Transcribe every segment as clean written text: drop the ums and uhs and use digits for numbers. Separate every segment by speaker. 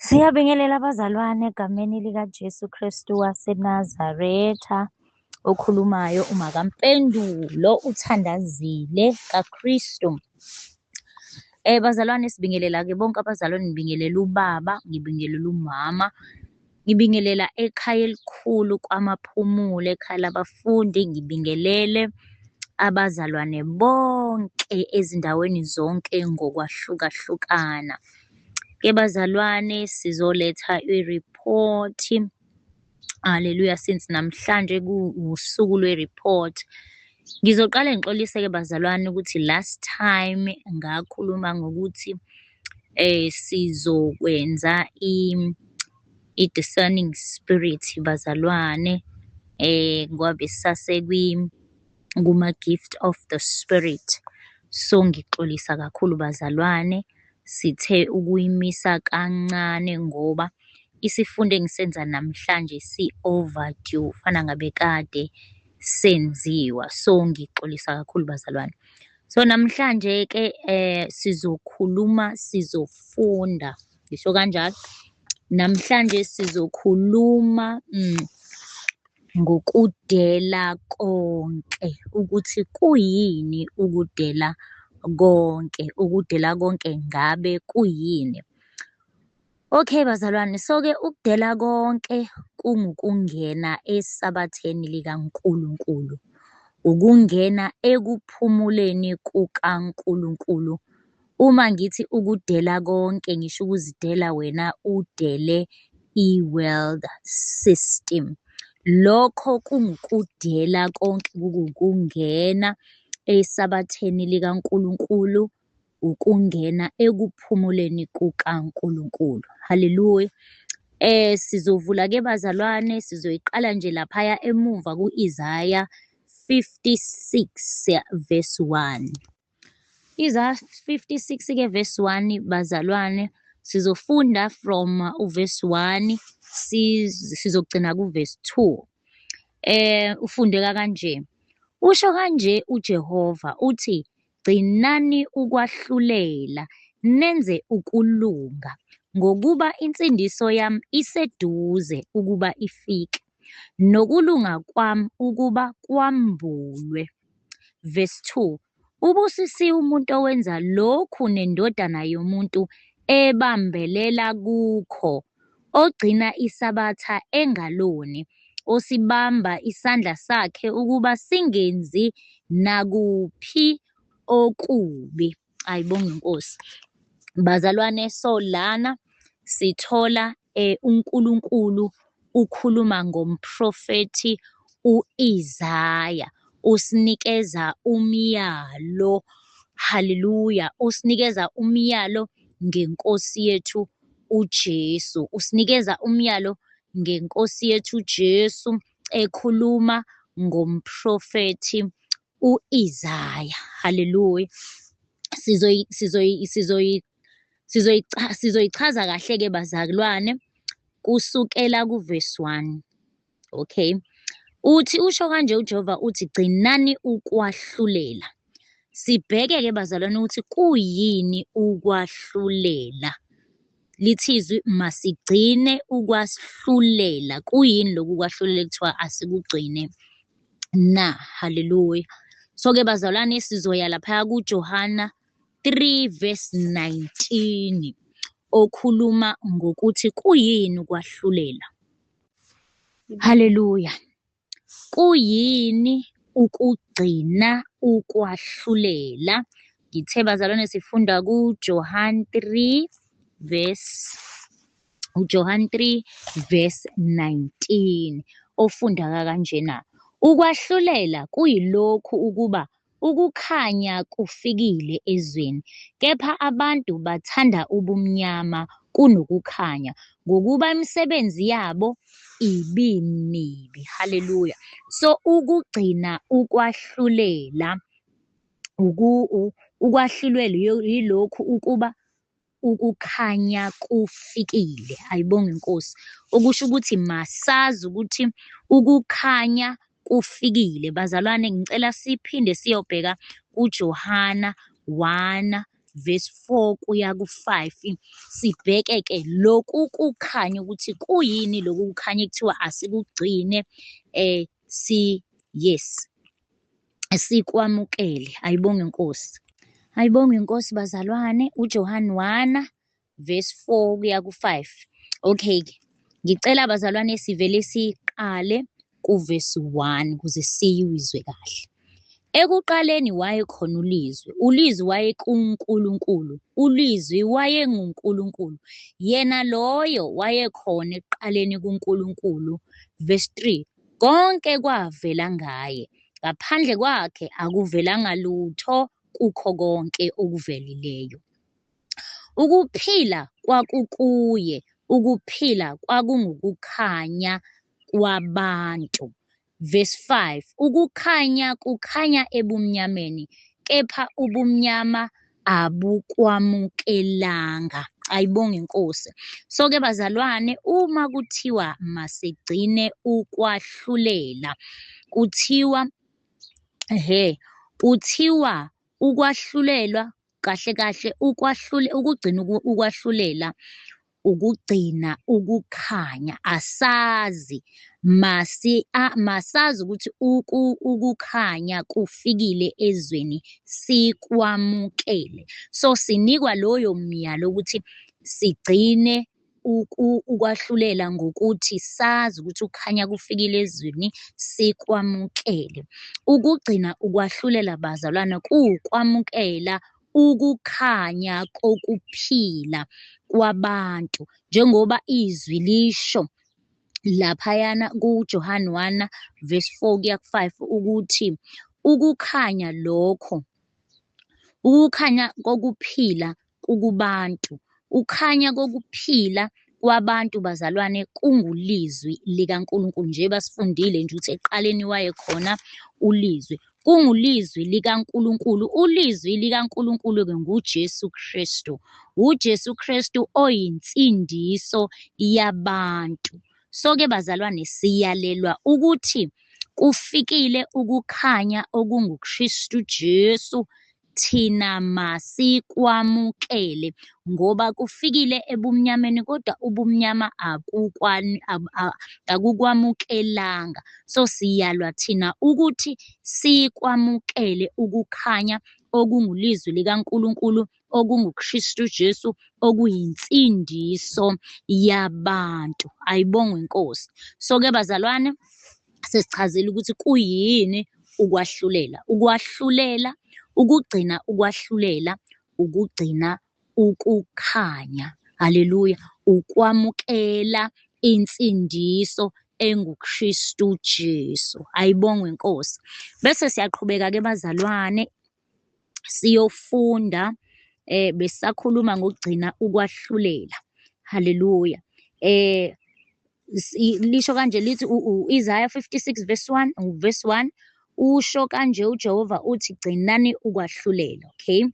Speaker 1: Siyabingelela abazalwane egameni likaJesu Kristu waseNazaretha. Okhulumayo uMakaMpendulo uthandazile kaKristu. Bazalwane, sibingelela-ke bonke abazalwane, ngibingelela ubaba, ngibingelela umama, ngibingelela ekhaya elikhulu kwaMaphumulo, ekhaya labafundi, ngibingelele abazalwane bonke ezindaweni zonke ngokwahlukahlukana. Ke bazalwane, sizoletha i-report. Haleluya, since namhlanje kuwusuku lwe-report. Ngizoqale ngixolise-ke bazalwane ukuthi last time ngakhuluma ngokuthi sizokwenza i-discerning spirit bazalwane, ngoba besisase kuma-gift of the spirit. So ngixolisa kakhulu bazalwane, sithe ukuyimisa kancane ngoba isifundo engisenza namhlanje si-overdue, fana ngabe kade senziwa. So ngixolisa kakhulu bazalwane. So namhlanje-ke sizokhuluma, sizofunda, ngisho kanjalo. Namhlanje sizokhuluma ngokudela konke, ukuthi kuyini ukudela konke, ukudela konke ngabe kuyini? Okay bazalwane, so-ke ukudela konke kungukungena esabatheni likaNkulunkulu, ukungena ekuphumuleni kukaNkulunkulu. Uma ngithi ukudela konke, ngisho ukuzidela wena udele i-world system. Lokho kungukudela konke, kukungena esabatheni likaNkulunkulu, ukungena ekuphumuleni kukaNkulunkulu. Haleluya. Sizovula ke bazalwane, sizoyiqala nje laphaya emuva ku-Isaya 56 verse 1. Isaya 56 ke verse 1 bazalwane, sizofunda from uverse 1 sizogcina kuverse 2. Ufundeka kanje. Usho kanje uJehova uthi, gcinani ukwahlulela, nenze ukulunga, ngokuba insindiso yami iseduze ukuba ifike, nokulunga kwami ukuba kwambulwe. Verse 2. Ubusisiwe umuntu owenza lokhu nendodana yomuntu ebambelela kukho, ogcina isabatha engaloni, osibamba isandla sakhe ukuba singenzi nakuphi okubi. Ayibonge inkosi. Bazalwane, so lana sithola uNkulunkulu ukhuluma ngomprofethi uIsaya, usinikeza umyalo. Haleluya, usinikeza umyalo ngenkosi yethu uJesu, usinikeza umyalo ngenkosi yethu uJesu ekhuluma ngomprofethi uIsaya. Haleluya. Sizoyi sizoyi sizoyi sizoyichaza kahle-ke bazalwane kusukela kuvesi 1. Okay. Uthi usho kanje uJehova uthi gcinani ukwahlulela. Sibheke-ke bazalwane ukuthi kuyini ukwahlulela. Lithi izwi masigcine ukwahlulela. Kuyini lokhu kwahlulela ekuthiwa asikugcine na? Haleluya. So-ke bazalwane sizoya laphaya kuJohana 3 verse 19 okhuluma ngokuthi kuyini ukwahlulela. Haleluya. Kuyini ukugcina ukwahlulela? Ngithe bazalwane sifunda kuJohn 3 verse uJohn 3 verse 19 ofundaka kanjena. Ukwahlulela kuyilokhu ukuba ukukhanya kufikile ezweni, kepha abantu bathanda ubumnyama kunokukhanya, ngokuba imisebenzi yabo ibimibi. Haleluya. So ukugcina ukwahlulela, ukwahlulela yilokhu ukuba ukukhanya kufikile. Ayibonge inkosi. Okusho ukuthi masazi ukuthi ukukhanya kufikile. Bazalwane, ngicela siphinde siyobheka kuJohana 1 verse 4 kuya ku-5, sibheke-ke lokhu kukhanya ukuthi kuyini lokhu kukhanya ekuthiwa asikugcine si yes sikwamukele. Ayibonge inkosi. Ayibonge inkosi bazalwane. uJohn 1 verse 4 kuya ku-5. Okay ke, ngicela bazalwane sivele siqale kuvesi 1 ukuze siyizwe kahle. Ekuqaleni wayekhona uLizwi, uLizwi wayekuNkulunkulu, uLizwi wayenguNkulunkulu. Yena loyo wayekhona ekuqaleni kuNkulunkulu. Verse 3, konke kwavela ngaye, ngaphandle kwakhe akuvelanga lutho kukho konke okuvelileyo. Ukuphila kwakukuye, ukuphila kwakungukukhanya kwabantu. Verse 5, ukukhanya kukhanya ebumnyameni, kepha ubumnyama abukwamukelanga. Ayibonge inkosi. So ke bazalwane, uma kuthiwa masigcine ukwahlulela, kuthiwa kuthiwa ukwahlulelwa kahle kahle ukwahlule ukugcina ukwahlulela ukugcina ukukhanya. Asazi masi masazi ukuthi ukukhanya kufikile ezweni, sikwamukele. So sinikwa loyo myalo ukuthi sigcine ukwahlulela ngokuthi sazi ukuthi ukukhanya kufikile ezweni, sikwamukele. Ukugcina ukwahlulela bazalwana kuwukwamukela ukukhanya kokuphila kwabantu, njengoba izwi lisho laphayana kuJohn 1 verse 4 kuya ku-5 ukuthi ukukhanya lokho, ukukhanya kokuphila kukubantu, ukhanya kokuphila kwabantu bazalwane kungulizwi likaNkulunkulu. Njengoba sifundile nje ukuthi ekuqaleni wayekhona ulizwi, kungulizwi likaNkulunkulu. Ulizwi likaNkulunkulu-ke nguJesu Kristu, uJesu Kristu oyinsindiso yabantu. So-ke bazalwane siyalelwa ukuthi kufikile ukukhanya okunguKristu Jesu, thina masikwamukele ngoba kufikile ebumnyameni, kodwa ubumnyama akukwamukelanga. So siyalwa thina ukuthi sikwamukele ukukhanya okungulizwi likaNkulunkulu, okunguKristu Jesu, okuyinsindiso yabantu. Ayibongwe inkosi. So ke bazalwane, sesichazile ukuthi kuyini ukwahlulela. Ukwahlulela, ukugcina ukwahlulela, ukugcina ukukhanya. Haleluya. Ukwamukela insindiso enguKristu Jesu. Ayibongwe inkosi. Bese siyaqhubeka ke bazalwane, siyofunda besakhuluma ngokugcina ukwahlulela. Haleluya. Lisho kanje lithi u-Isaiah 56 verse 1, verse 1 usho kanje uJehova uthi gcinani ukwahlulela, okay?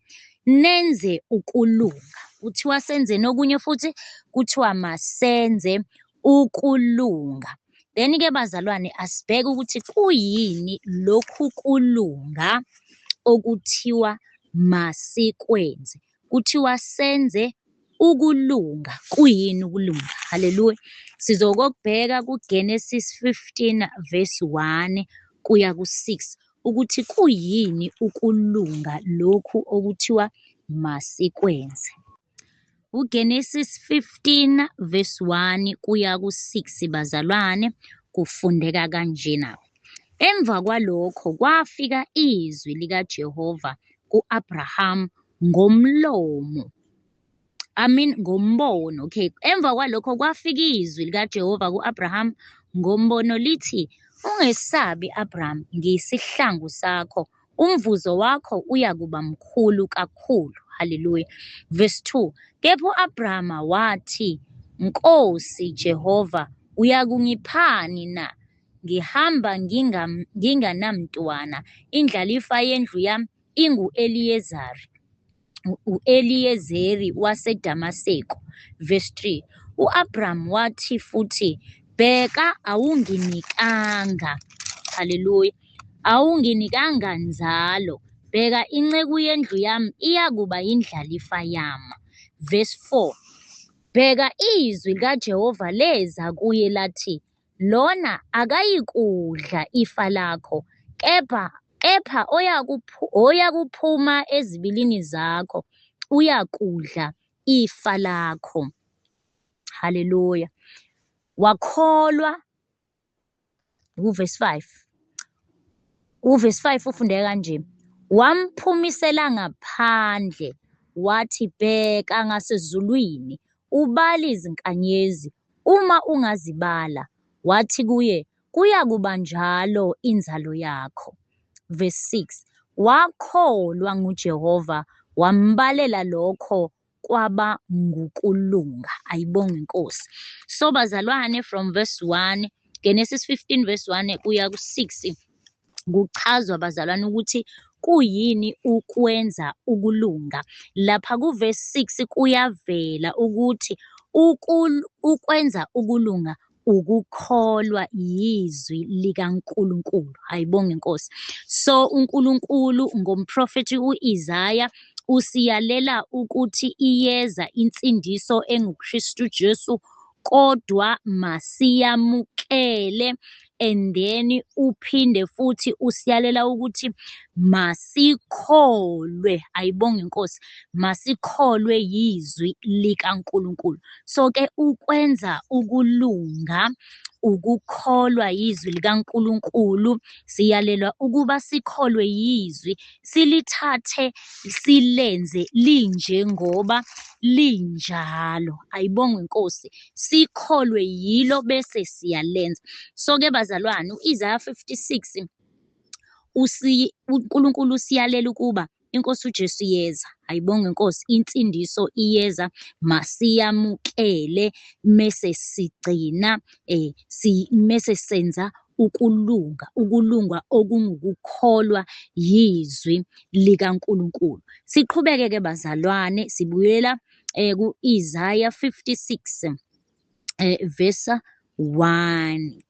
Speaker 1: Nenze ukulunga. Kuthiwa senze nokunye futhi, kuthiwa masenze ukulunga. Then ke bazalwane asibheke ukuthi kuyini lokhu kulunga okuthiwa masikwenze. Kuthiwa senze ukulunga. Kuyini ukulunga? Haleluya. Sizokubheka kuGenesis 15 verse 1 kuya ku-6 ukuthi kuyini ukulunga lokhu okuthiwa masikwenze. UGenesis 15 verse 1 kuya ku-6 bazalwane kufundeka kanjena. Emva kwalokho kwafika izwi likaJehova ku-Abraham ngomlomo. I mean ngombono. Okay, emva kwalokho kwafika izwi likaJehova ku-Abraham ngombono lithi, ungesabi Abraham, ngiyisihlangu sakho, umvuzo wakho uyakuba mkhulu kakhulu. Haleluya. Verse 2, kepha u-Abraham wathi, Nkosi Jehova, uyakungiphani na? Ngihamba nginganamntwana, indlalifa yendlu yami ingu-Eliyezari, u-Eliyezeri waseDamaseko. Verse 3, u-Abraham wathi futhi, bheka awunginikanga, haleluya, awunginikanga nzalo. Bheka, inceku yendlu yami iyakuba yindlalifa yami. Verse 4. Bheka, izwi likaJehova leza kuye lathi, Lona akayikudla ifa lakho, kepha oyakuphuma ezibilini zakho uyakudla ifa lakho. Haleluya. Wakholwa kuvesi 5. Uvesi 5 ufundeka kanje. Wamphumisela ngaphandle wathi, bheka ngasezulwini ubale izinkanyezi uma ungazibala. Wathi kuye, kuyakuba njalo inzalo yakho. Verse 6. Wakholwa nguJehova wambalela lokho kwaba ngukulunga. Ayibongwe inkosi. So bazalwane, from verse 1, Genesis 15 verse 1 kuya ku-6, kuchazwa bazalwane ukuthi kuyini ukwenza ukulunga. Lapha kuverse 6 kuyavela ukuthi ukwenza ukulunga ukukholwa yizwi likaNkulunkulu. Ayibonge inkosi. So uNkulunkulu ngomprofethi uIsaya usiyalela ukuthi iyeza insindiso enguKristu Jesu, kodwa masiyamukele, and then uphinde futhi usiyalela ukuthi masikholwe. Ayibonge inkosi, masikholwe yizwi likaNkulunkulu. So ke ukwenza ukulunga ukukholwa yizwi likaNkulunkulu. Siyalelwa ukuba sikholwe yizwi, silithathe silenze linjengoba linjalo. Ayibongwe inkosi. Sikholwe yilo bese siyalenza. So ke bazalwane, u-Isaya 56 uNkulunkulu usiyalela ukuba inkosi uJesu iyeza. Ayibongwe inkosi, insindiso iyeza, masiyamukele mese sigcina mese senza ukulunga, ukulunga okungukukholwa yizwi likaNkulunkulu. Siqhubeke ke bazalwane, sibuyela ku-Isaya 56 verse 1.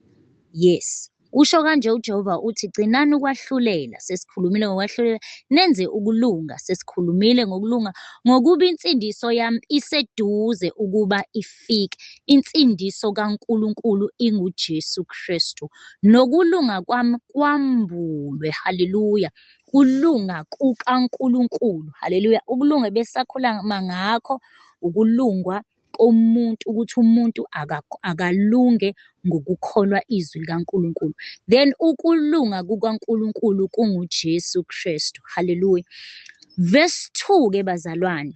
Speaker 1: Yes. Usho kanje uJehova uthi, gcinani ukwahlulela, sesikhulumile ngokwahlulela, nenze ukulunga, sesikhulumile ngokulunga, ngokuba insindiso yami iseduze ukuba ifike. Insindiso kaNkulunkulu inguJesu Kristu. Nokulunga kwami kwambulwe, haleluya. Kulunga kukaNkulunkulu, haleluya. Ukulunga besakhuluma ngakho, ukulungwa komuntu, ukuthi umuntu akalunge ngokukholwa izwi likaNkulunkulu. Then ukulunga kukaNkulunkulu kunguJesu Kristu. Haleluya. Verse 2 ke bazalwane,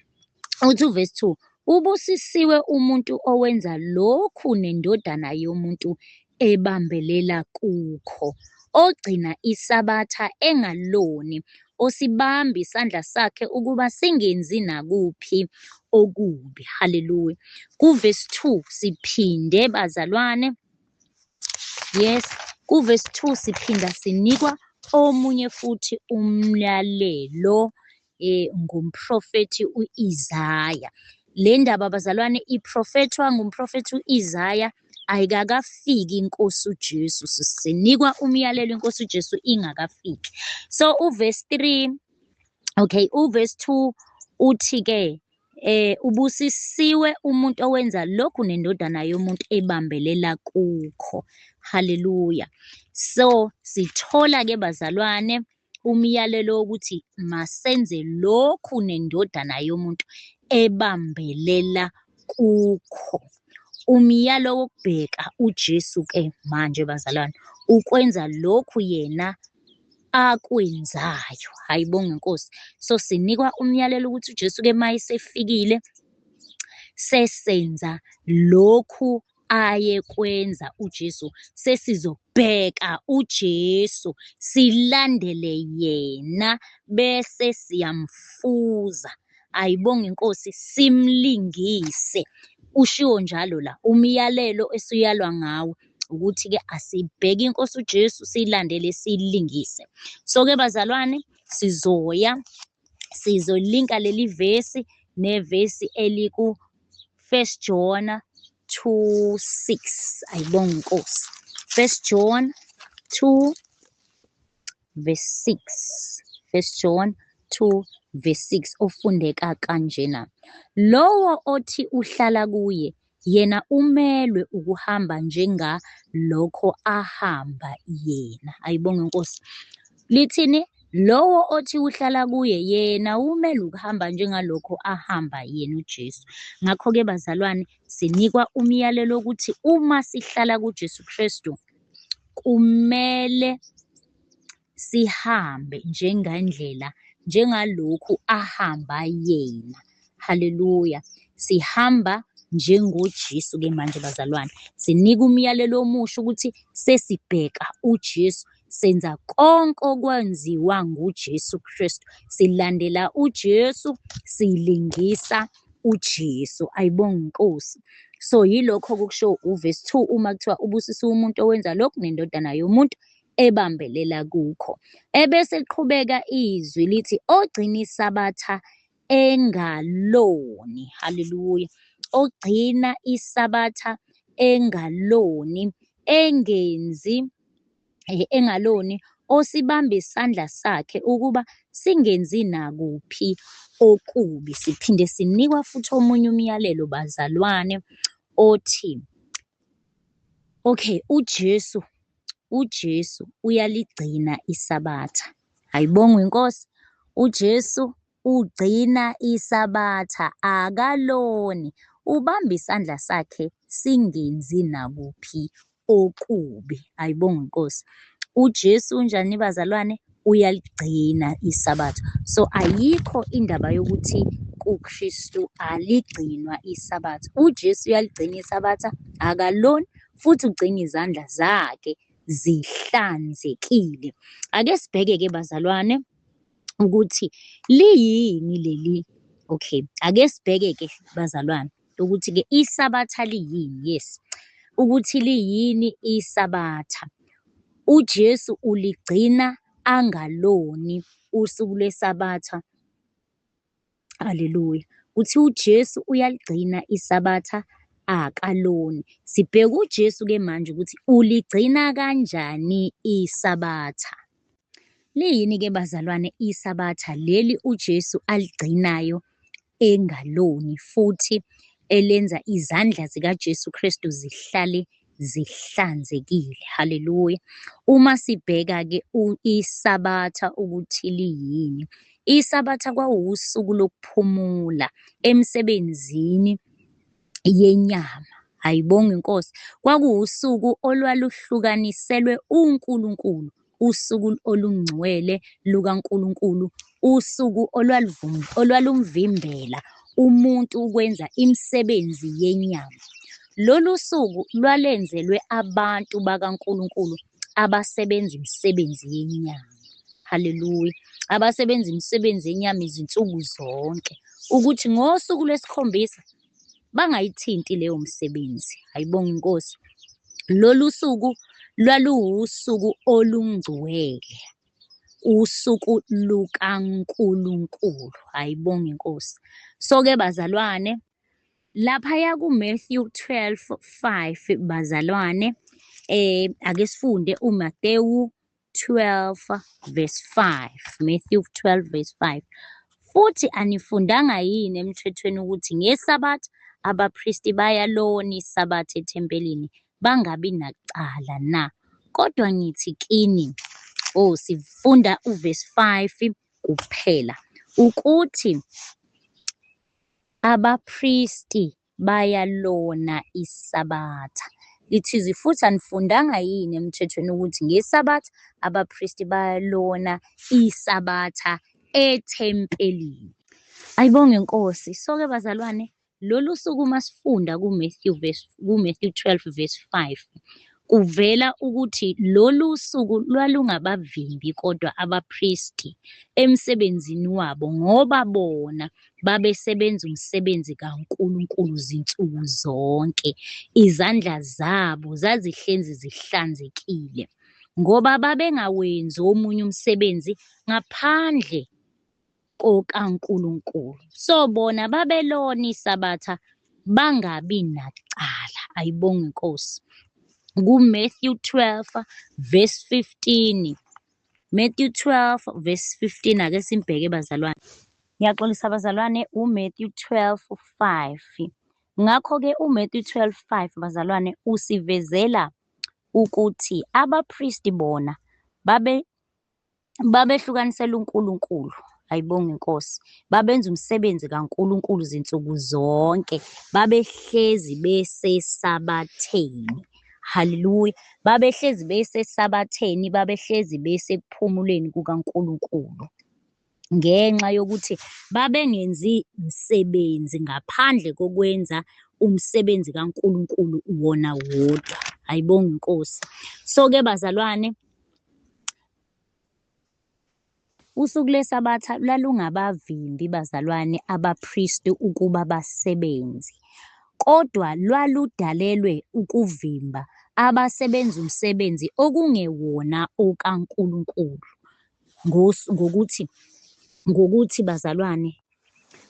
Speaker 1: uthi verse 2, ubusisiwe umuntu owenza lokhu nendodana yomuntu ebambelela kukho, ogcina isabatha engaloni, osibamba isandla sakhe ukuba singenzi nakuphi okubi. Haleluya. Kuvesi 2 siphinde bazalwane. Yes, kuvesi 2 siphinda sinikwa omunye futhi umyalelo ngumprofethi uIsaya. Le ndaba bazalwane iprofethwa ngumprofethi uIsaya, ayikakafiki inkosi uJesu. Sinikwa umyalelo inkosi uJesu ingakafiki. So uverse 3, okay, uverse 2 uthi ke ubusisiwe umuntu owenza lokhu nendodana yomuntu ebambelela kukho. Haleluya. So sithola ke bazalwane umyalelo wokuthi masenze lokhu nendodana yomuntu ebambelela kukho. Umyalo wokubheka uJesu ke manje bazalwane, ukwenza lokhu yena akwenzayo. Hayibonga inkosi. So sinikwa umyalelo ukuthi uJesu ke mayesefikile sesenza lokhu ayekwenza uJesu, sesizobheka uJesu silandele yena bese siyamfuza. Ayibonga inkosi, simlingise. Ushiwo njalo la umyalelo esiyalwa ngawo ukuthi ke asibheke inkosi uJesu silandele silingise. So ke bazalwane, sizoya sizolinka leli vesi nevesi eliku 1 John 2:6. Ayibonga inkosi. 1 John 2 verse 6. First John 2 verse 6 ofundeka kanjena. Lowo othi uhlala kuye yena umelwe ukuhamba njengalokho ahamba yena. Ayibonge Nkosi. Lithini? Lowo othi uhlala kuye yena umelwe ukuhamba njengalokho ahamba yena uJesu. Ngakho-ke bazalwane, sinikwa umyalelo ukuthi uma sihlala kuJesu Kristu kumele sihambe njengendlela njengalokhu ahamba yena. Haleluya. Sihamba njengoJesu ke manje bazalwane. Sinika umyalelo omusha ukuthi sesibheka uJesu, senza konke okwenziwa nguJesu Kristu. Silandela uJesu, silingisa uJesu. Ayibonge iNkosi. So yilokho okusho uvesi 2 uma kuthiwa ubusisiwe umuntu owenza lokhu nendodana yomuntu ebambelela kukho. Ebese liqhubeka izwi lithi ogcina isabatha engaloni. Haleluya. Ogcina isabatha engaloni, engenzi engaloni, osibamba isandla sakhe ukuba singenzi nakuphi okubi. Siphinde sinikwa futhi omunye umyalelo bazalwane othi, okay, uJesu uyaligcina isabatha. Ayibongwe iNkosi. uJesu ugcina isabatha, akaloni, ubamba isandla sakhe singenzi nakuphi okubi. Ayibongwe iNkosi. uJesu unjani bazalwane? Uyaligcina isabatha. So ayikho indaba yokuthi kuKristu aligcinwa isabatha. uJesu uyaligcina isabatha, akaloni, futhi ugcina izandla zakhe zihlanzekile. Ake sibheke-ke bazalwane ukuthi liyini leli. Okay, ake sibheke-ke bazalwane ukuthi-ke isabatha liyini. Yes, ukuthi liyini isabatha. uJesu uligcina angaloni usuku lwesabatha. Haleluya. Kuthi uJesu uyaligcina isabatha akaloni. Sibheka uJesu-ke manje ukuthi uligcina kanjani isabatha. Liyini-ke bazalwane isabatha leli uJesu aligcinayo engaloni futhi elenza izandla zikaJesu Kristu zihlale zihlanzekile. Haleluya. Uma sibheka-ke isabatha ukuthi liyini, isabatha kwawusuku lokuphumula emsebenzini yenyama. Ayibongwe iNkosi. Kwakuwusuku olwaluhlukaniselwe uNkulunkulu, usuku olungcwele lukaNkulunkulu, usuku olwalumvimbela umuntu ukwenza imisebenzi yenyama. Lolu suku lwalenzelwe abantu bakaNkulunkulu abasebenza imisebenzi yenyama. Haleluya. Abasebenza imisebenzi yenyama izinsuku zonke, ukuthi ngosuku lwesikhombisa bangayithinti leyo msebenzi. Ayibonge iNkosi. Lolu suku lwaluwusuku olungcwele, usuku lukaNkulunkulu. Ayibonge iNkosi. So-ke bazalwane, laphaya ku-Matthew 12:5 bazalwane, ake sifunde uMathewu 12 verse 5. Matthew 12 verse 5. Futhi anifundanga yini emthethweni ukuthi ngesabatha abapristi bayalona isabatha ethempelini bangabi nacala na? Kodwa ngithi kini, oh, sifunda uverse 5 kuphela, ukuthi abapristi bayalona isabatha. Lithizi futhi anifundanga yini emthethweni ukuthi ngesabatha abapristi bayalona isabatha ethempelini? Ayibonge iNkosi. So-ke bazalwane, lolu suku masifunda kuMatthew verse kuMatthew 12 verse 5 kuvela ukuthi lolu suku lwalungabavimbi kodwa abapristi emsebenzini wabo, ngoba bona babesebenza umsebenzi kaNkulunkulu zinsuku zonke. Izandla zabo zazihlenzi zihlanzekile, ngoba babengawenzi omunye umsebenzi ngaphandle kokaNkulunkulu. So bona babelona isabatha bangabi nacala. Ayibongwe iNkosi. KuMatthew 12 verse 15. Matthew 12 verse 15, ake simbheke bazalwane. Ngiyaxolisa bazalwane, uMatthew 12 5. Ngakho-ke uMatthew 12 5 bazalwane usivezela ukuthi abapristi bona babehlukanisela uNkulunkulu. Ayibonge inkosi. Babenza umsebenzi kaNkulunkulu zinsuku zonke. Babehlezi besesabatheni. Haleluya. Babehlezi besesabatheni, babehlezi besekuphumuleni kukaNkulunkulu. Ngenxa yokuthi babengenzi msebenzi ngaphandle kokwenza umsebenzi kaNkulunkulu wona wodwa. Ayibonge inkosi. So-ke bazalwane, usuku lweSabatha lwalungabavimbi bazalwane abapristi ukuba basebenze, kodwa lwaludalelwe ukuvimba abasebenza umsebenzi okungewona okaNkulunkulu. Ngokuthi bazalwane,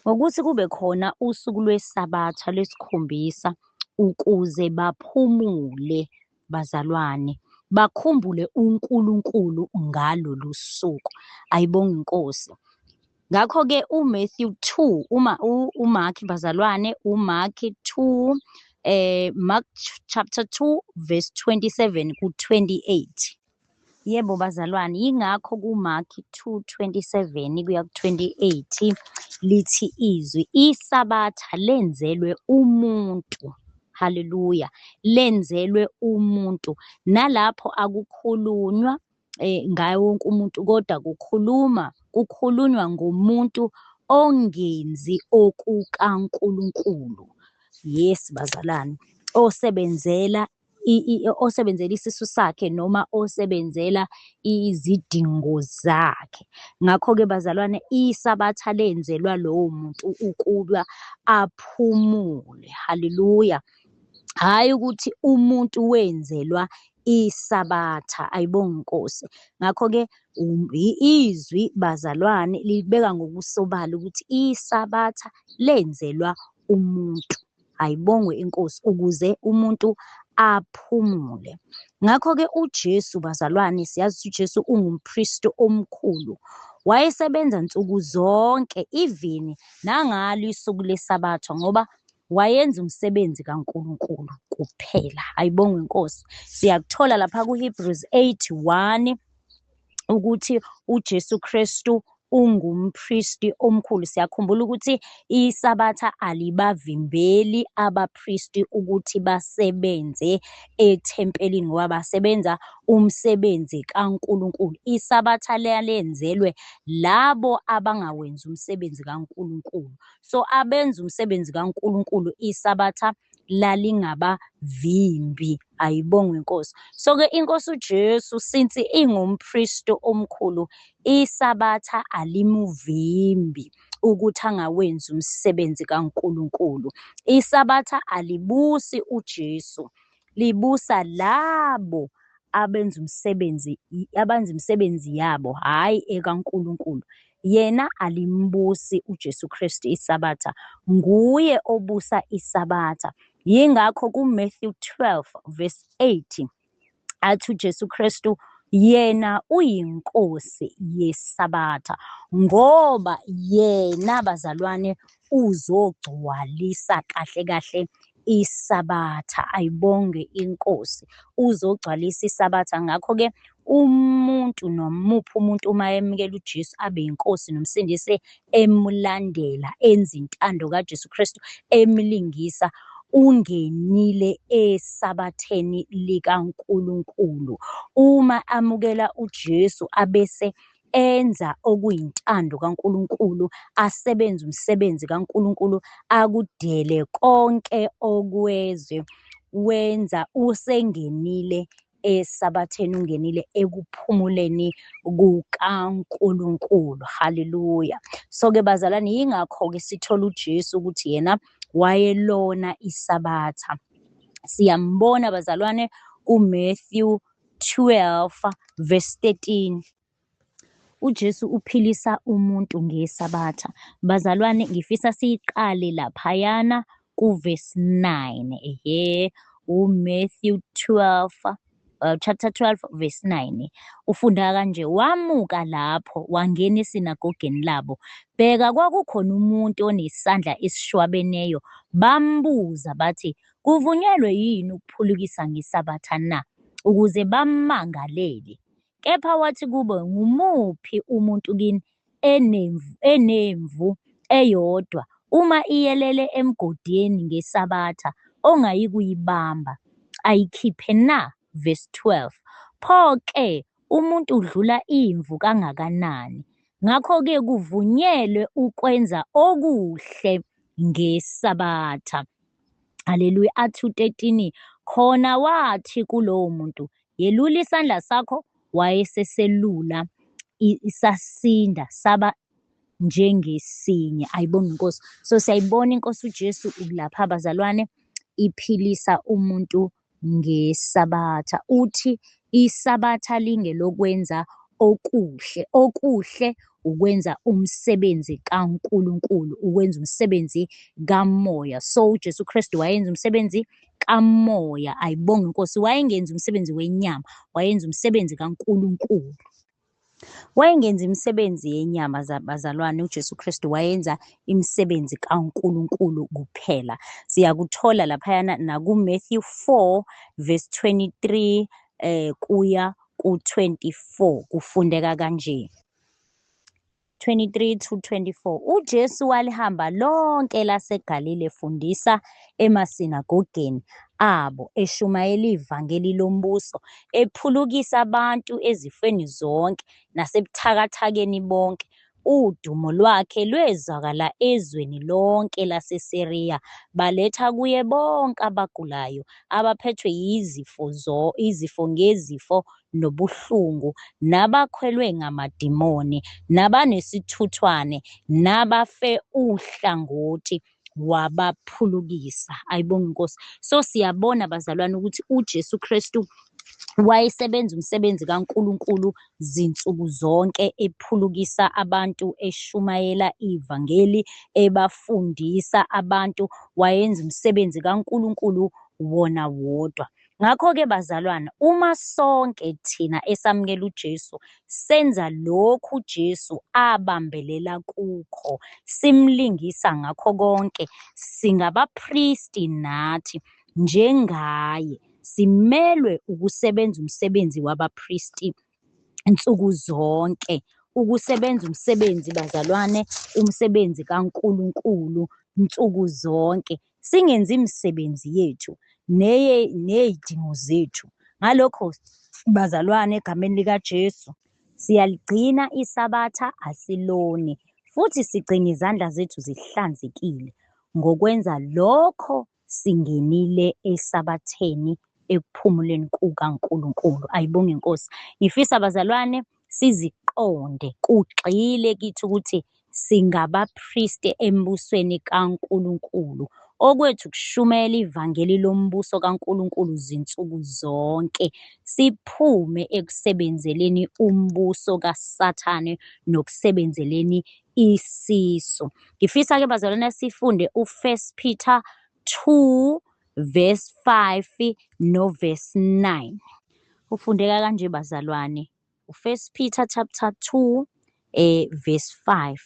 Speaker 1: ngokuthi kube khona usuku lweSabatha lwesikhombisa ukuze baphumule bazalwane, bakhumbule uNkulunkulu ngalolu suku. Ayibonge inkosi. Ngakho-ke uMatthew 2, uma uMark bazalwane, uMark 2, Mark chapter 2 verse 27 ku 28. Yebo bazalwane, yingakho kuMark 2:27 kuya ku-28 lithi izwi, iSabatha lenzelwe umuntu. Haleluya, lenzelwe umuntu. Nalapho akukhulunywa ngaye wonke umuntu, kodwa kukhulunywa ngomuntu ongenzi okukaNkulunkulu. Yes bazalwane, osebenzela osebenzela isisu sakhe noma osebenzela izidingo zakhe. Ngakho-ke bazalwane, iSabatha lenzelwa lowo muntu ukuba aphumule. Haleluya. Hhayi ukuthi umuntu wenzelwa iSabatha. Ayibonge inkosi. Ngakho-ke izwi bazalwane libeka ngokusobala ukuthi iSabatha lenzelwa umuntu. Ayibongwe inkosi, ukuze umuntu aphumule. Ngakho-ke uJesu bazalwane, siyazi ukuthi uJesu ungumpristi omkhulu. Wayesebenza nsuku zonke, even nangalo isuku leSabatha, ngoba wayenza umsebenzi kaNkulunkulu kuphela. Ayibongwe inkosi. Siyakuthola lapha kuHebrews 8:1 ukuthi uJesu Kristu ungumpristi omkhulu. Siyakhumbula ukuthi iSabatha alibavimbeli abapristi ukuthi basebenze ethempelini, ngoba basebenza umsebenzi kaNkulunkulu. ISabatha lalenzelwe labo abangawenzi umsebenzi kaNkulunkulu. So abenza umsebenzi kaNkulunkulu iSabatha lalingabavimbi. Ayibongwe inkosi. So-ke inkosi uJesu since ingumpristi omkhulu, iSabatha alimuvimbi ukuthi angawenzi umsebenzi kaNkulunkulu. ISabatha alibusi uJesu, libusa labo abenza umsebenzi, abenza imisebenzi yabo, hhayi ekaNkulunkulu. Yena alimbusi uJesu Kristu iSabatha, nguye obusa iSabatha. Yingakho kuMatthew 12 verse 8 athi uJesu Kristu yena uyinkosi yeSabatha, ngoba yena bazalwane uzogcwalisa kahle kahle iSabatha. Ayibonge inkosi, uzogcwalisa iSabatha. Ngakho-ke umuntu nomuphi umuntu uma emukela uJesu abe yinkosi nomsindisi, emlandela, enza intando kaJesu Kristu, emlingisa, ungenile eSabatheni likaNkulunkulu. Uma amukela uJesu abese enza okuyintando kaNkulunkulu, asebenze umsebenzi kaNkulunkulu, akudele konke okwezwe, wenza usengenile eSabatheni, ungenile ekuphumuleni kukaNkulunkulu. Haleluya. So-ke bazalwane, yingakho-ke sithola uJesu ukuthi yena wayelona iSabatha. Siyambona bazalwane kuMatthew 12 verse 13. uJesu uphilisa umuntu ngeSabatha. Bazalwane, ngifisa siyiqale laphayana kuverse 9. Ehhe, uMatthew 12 Chapter 12 verse 9. Ufunda kanje, wamuka lapho wangena esinagogeni labo. Bheka, kwakukhona umuntu onesandla esishwabeneyo. Bambuza bathi, kuvunyelwe yini ukuphulukisa ngeSabatha na? Ukuze bammangalele. Kepha wathi kubo, ngumuphi umuntu kini enemvu eyodwa, uma iyelele emgodini ngeSabatha, ongayikuyibamba ayikhiphe na? Verse 12. Pho-ke umuntu udlula imvu kangakanani? Ngakho-ke kuvunyelwe ukwenza okuhle ngeSabatha. Haleluya. Athi u-13, khona wathi kulowo muntu, yelula isandla sakho, wayeseselula isasinda saba njengesinye. Ayibonge iNkosi. So siyayibona iNkosi uJesu ukulapha abazalwane, iphilisa umuntu ngeSabatha. Uthi iSabatha lingelokwenza okuhle. Okuhle ukwenza umsebenzi kaNkulunkulu, ukwenza umsebenzi kamoya. So uJesu Kristu wayenza umsebenzi kamoya. Ayibonge iNkosi. Wayengenzi umsebenzi wenyama, wayenza umsebenzi kaNkulunkulu. Wayengenzi imisebenzi yenyama bazalwane, uJesu Kristu wayenza imisebenzi kaNkulunkulu kuphela. Siyakuthola laphayana nakuMatthew 4 verse 23 kuya ku-24, kufundeka kanje. 23 to 24. UJesu walihamba lonke laseGalile efundisa emasinagogeni abo, eshumayela ivangeli lombuso, ephulukisa abantu ezifweni zonke nasebuthakathakeni bonke. Udumo lwakhe lwezwakala ezweni lonke laseSiriya. Baletha kuye bonke abagulayo, abaphethwe yizifo izifo ngezifo nobuhlungu, nabakhwelwe ngamadimoni, nabanesithuthwane, nabafe uhlangothi, wabaphulukisa. Ayibonge iNkosi. So siyabona bazalwane ukuthi uJesu Kristu wayesebenza umsebenzi kaNkulunkulu zinsuku zonke, ephulukisa abantu, eshumayela ivangeli, ebafundisa abantu. Wayenza umsebenzi kaNkulunkulu wona wodwa. Ngakho-ke bazalwane, uma sonke thina esamukela uJesu senza lokhu uJesu abambelela kukho, simlingisa ngakho konke, singabapristi nathi njengaye, simelwe ukusebenza umsebenzi wabapristi nsuku zonke. Ukusebenza umsebenzi bazalwane, umsebenzi kaNkulunkulu nsuku zonke. Singenzi imisebenzi yethu ney'dingo zethu. Ngalokho bazalwane, egameni likaJesu, siyaligcina iSabatha, asiloni, futhi sigcina izandla zethu zihlanzekile. Ngokwenza lokho singenile eSabatheni, ekuphumuleni kukaNkulunkulu. Ayibonge iNkosi. Ngifisa bazalwane siziqonde, kugxile kithi ukuthi singabapriste embusweni kaNkulunkulu. Okwethu kushumayela ivangeli lombuso kaNkulunkulu zinsuku zonke, siphume ekusebenzeleni umbuso kaSathane nokusebenzeleni isisu. Ngifisa-ke bazalwane sifunde u-1 Peter 2 verse 5 no verse 9. Ufundeka kanje bazalwane. U-1 Peter chapter 2 verse 5.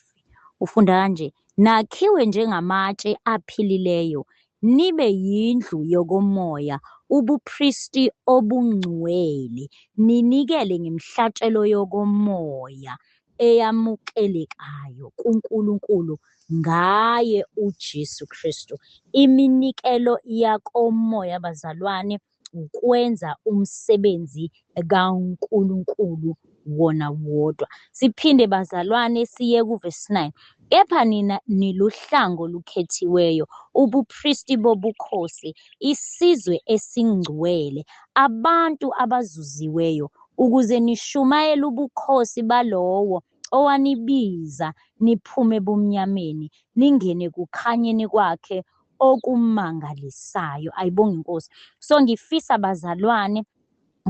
Speaker 1: Ufunda kanje, nakhiwe njengamatshe aphilileyo, nibe yindlu yokomoya, ubupristi obungcwele, ninikele ngemihlatshelo yokomoya eyamukelekayo kuNkulunkulu ngaye uJesu Kristu. Iminikelo yakomoya bazalwane ukwenza umsebenzi kaNkulunkulu wona wodwa. Siphinde bazalwane siye kuvesi 9. Kepha nina niluhlango olukhethiweyo, ubupristi bobukhosi, isizwe esingcwele, abantu abazuziweyo, ukuze nishumayele ubukhosi balowo owanibiza niphume ebumnyameni, ningene kukhanyeni kwakhe okumangalisayo. Ayibonge iNkosi. So ngifisa bazalwane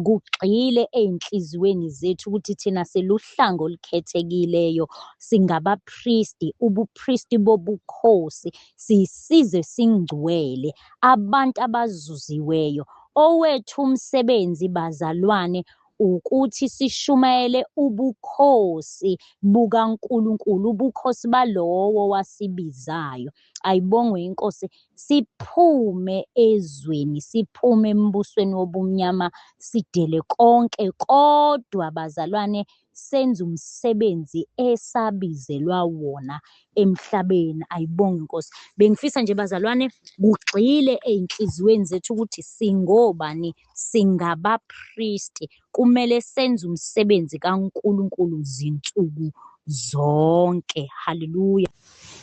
Speaker 1: kugxile ey'nhliziyweni zethu ukuthi thina siluhlango olukhethekileyo, singabapristi, ubupristi bobukhosi, siyisizwe singcwele, abantu abazuziweyo. Owethu umsebenzi bazalwane ukuthi sishumayele ubukhosi bukaNkulunkulu, ubukhosi balowo wasibizayo. Ayibongwe iNkosi, siphume ezweni, siphume embusweni wobumnyama, sidele konke kodwa bazalwane senze umsebenzi esabizelwa wona emhlabeni. Ayibongwe iNkosi. Bengifisa nje bazalwane kugxile ey'nhliziyweni zethu ukuthi singobani, singabaphristi. Kumele senze umsebenzi kaNkulunkulu zinsuku zonke. Haleluya.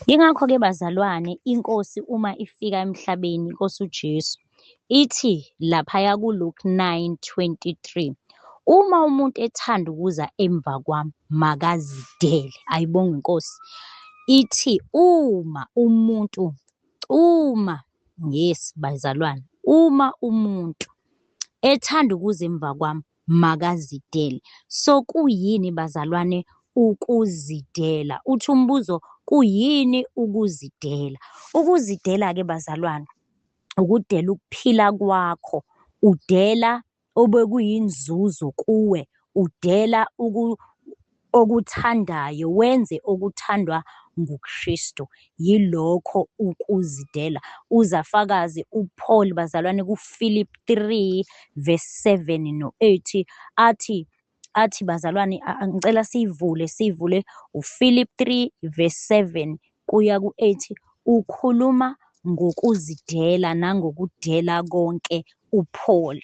Speaker 1: Yingakho-ke bazalwane, iNkosi uma ifika emhlabeni, iNkosi uJesu, ithi laphaya kuLuke 9:23, uma umuntu ethanda ukuza emva kwami, makazidele. Ayibongwe iNkosi. Ithi uma umuntu, uma, yes bazalwane, uma umuntu ethanda ukuza emva kwami, makazidele. So kuyini bazalwane ukuzidela? Uthi umbuzo, kuyini ukuzidela? Ukuzidela-ke bazalwane, ukudela ukuphila kwakho, udela obekuyinzuzo kuwe, udela okuthandayo, wenze okuthandwa nguKristu. Yilokho ukuzidela. Uzafakaze uPaul bazalwane kuFilip 3 verse 7 no-8 athi athi bazalwane, ngicela siyivule siyivule uFilip 3 verse 7 kuya ku-8, ukhuluma ngokuzidela nangokudela konke uPaul.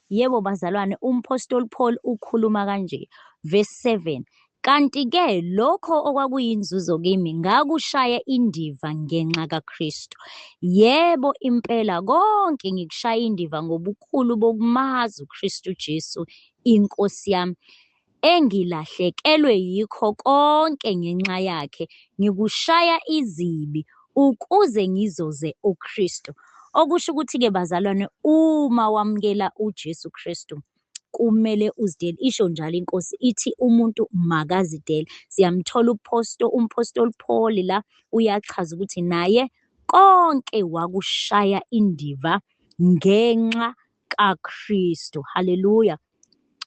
Speaker 1: Yebo bazalwane, umphostoli Paul ukhuluma kanje, verse 7, kanti-ke lokho okwakuyinzuzo kimi ngakushaya indiva ngenxa kaKristu. Yebo impela konke ngikushaya indiva ngobukhulu bokumazi uKristu Jesu iNkosi yami, engilahlekelwe yikho konke ngenxa yakhe, ngikushaya izibi ukuze ngizuze uKristu. Okusho ukuthi-ke bazalwane, uma wamukela uJesu Kristu, kumele uzidele. Isho njalo iNkosi, ithi umuntu makazidele. Siyamthola umphostoli Paul la uyachaza ukuthi naye konke wakushaya indiva ngenxa kaKristu. Haleluya.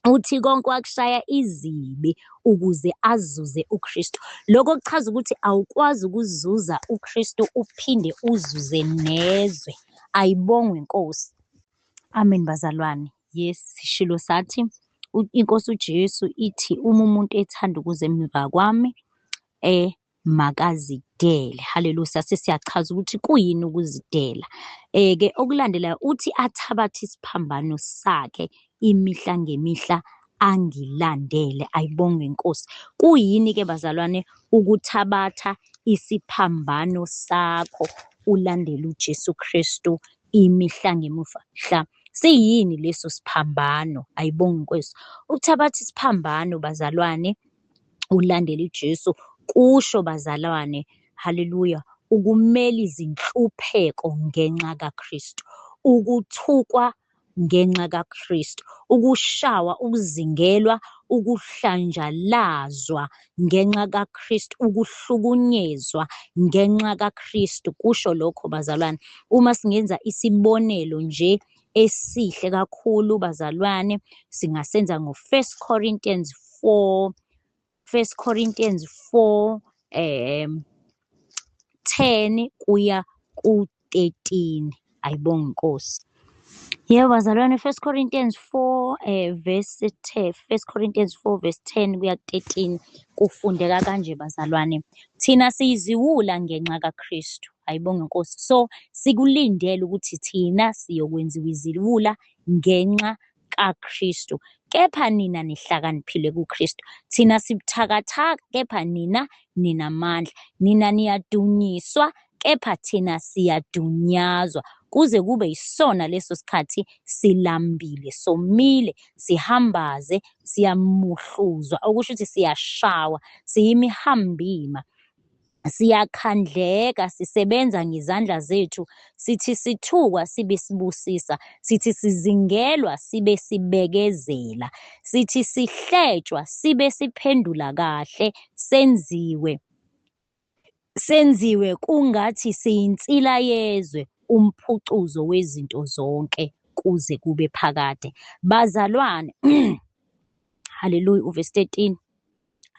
Speaker 1: Uthi konke wakushaya izibi ukuze azuze uKristu. Lokho kuchaza ukuthi awukwazi ukuzuza uKristu uphinde uzuze nezwe. Ayibongwe iNkosi. Amen bazalwane. Yes, sishilo sathi iNkosi uJesu ithi uma umuntu ethanda ukuza emva kwami, makazidele. Haleluya. Sase siyachaza ukuthi kuyini ukuzidela. Ke okulandelayo uthi athabathe isiphambano sakhe imihla ngemihla angilandele. Ayibongwe iNkosi. Kuyini ke bazalwane ukuthabatha isiphambano sakho ulandele uJesu Kristu imihla ngemihla? Siyini leso siphambano? Ayibongwe iNkosi. Ukuthabatha isiphambano bazalwane ulandele uJesu kusho bazalwane, haleluya, ukumela izinhlupheko ngenxa kaKristu, ukuthukwa ngenxa kaKristu, ukushawa, ukuzingelwa, ukuhlanjalazwa ngenxa kaKristu, ukuhlukunyezwa ngenxa kaKristu. Kusho lokho bazalwane. Uma singenza isibonelo nje esihle kakhulu bazalwane, singasenza ngo-1 Corinthians 4, 1 Corinthians 4 10 kuya ku-13. Ayibonge iNkosi. Yebo bazalwane, 1 Corinthians 4 verse 10, 1 Corinthians 4 verse 10 kuya ku-13 kufundeka kanje bazalwane. Thina siyiziwula ngenxa kaKristu. Ayibonge iNkosi. So sikulindele ukuthi thina siyokwenziwa iziwula ngenxa kaKristu. Kepha nina nihlakaniphile kuKristu. Thina sibuthakathaka, kepha nina ninamandla. Nina niyadunyiswa, kepha thina siyadunyazwa. Kuze kube yisona leso sikhathi silambile, somile, sihambaze, siyamuhluzwa, okusho ukuthi siyashawa, siyimihambima. Siyakhandleka, sisebenza ngezandla zethu, sithi sithukwa sibe sibusisa, sithi sizingelwa sibe sibekezela, sithi sihletshwa sibe siphendula kahle, senziwe senziwe kungathi siyinsila yezwe, umphucuzo wezinto zonke. kuze kube phakade. Bazalwane, haleluya, uvesi 13.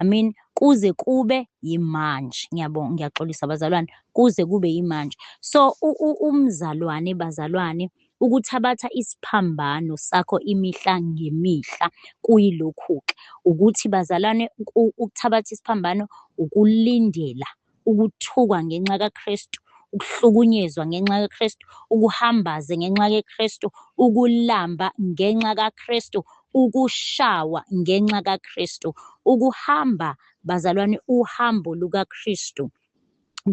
Speaker 1: I mean, kuze kube yimanje. Ngiyabonga, ngiyaxolisa bazalwane, kuze kube yimanje. So umzalwane, bazalwane, ukuthabatha isiphambano sakho imihla ngemihla kuyilokhu-ke ukuthi bazalwane, ukuthabatha isiphambano ukulindela ukuthukwa ngenxa kaKristu, ukuhlukunyezwa ngenxa kaKristu, ukuhambaze ngenxa kaKristu, ukulamba ngenxa kaKristu, ukushawa ngenxa kaKristu, ukuhamba bazalwane uhambo lukaKristu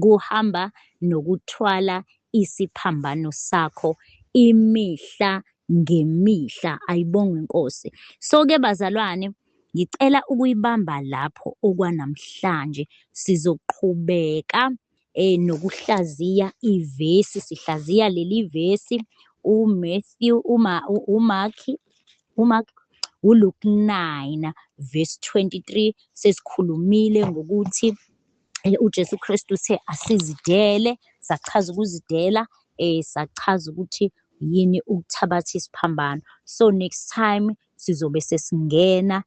Speaker 1: kuhamba nokuthwala isiphambano sakho imihla ngemihla. Ayibongwe iNkosi. So-ke bazalwane, ngicela ukuyibamba lapho okwanamhlanje. Sizoqhubeka nokuhlaziya ivesi, sihlaziya leli vesi uMatthew, uma uMark, uMark, uLuke 9 verse 23. Sesikhulumile ngokuthi uJesu Kristu uthe asizidele, sachaza ukuzidela, sachaza ukuthi yini ukuthabatha isiphambano. So next time sizobe sesingena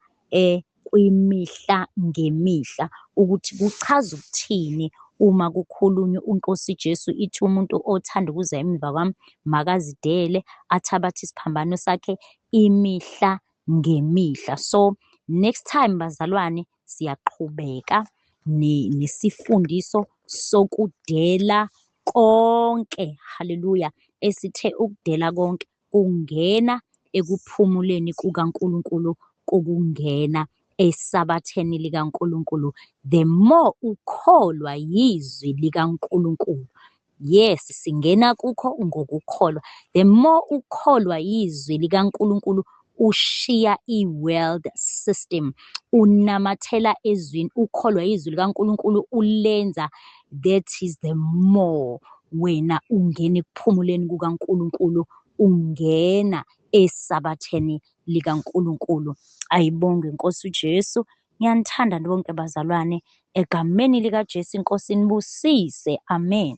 Speaker 1: kwimihla ngemihla, ukuthi kuchaza ukuthini uma kukhulunywa uNkosi Jesu ithi umuntu othanda ukuza emva kwami makazidele, athabathe isiphambano sakhe imihla ngemihla. So next time bazalwane, siyaqhubeka nesifundiso sokudela konke. Haleluya, esithe ukudela konke kungena ekuphumuleni kukaNkulunkulu, kokungena esabatheni likaNkulunkulu. The more ukholwa yizwi likaNkulunkulu, yes, singena kukho ngokukholwa. The more ukholwa yizwi likaNkulunkulu, ushiya i-world system, unamathela ezwini, ukholwa yizwi likaNkulunkulu, ulenza, that is the more wena ungena ekuphumuleni kukaNkulunkulu, ungena esabatheni likaNkulunkulu. Ayibongwe iNkosi uJesu. Ngiyanithanda bonke bazalwane, egameni likaJesu iNkosi inibusise. Amen.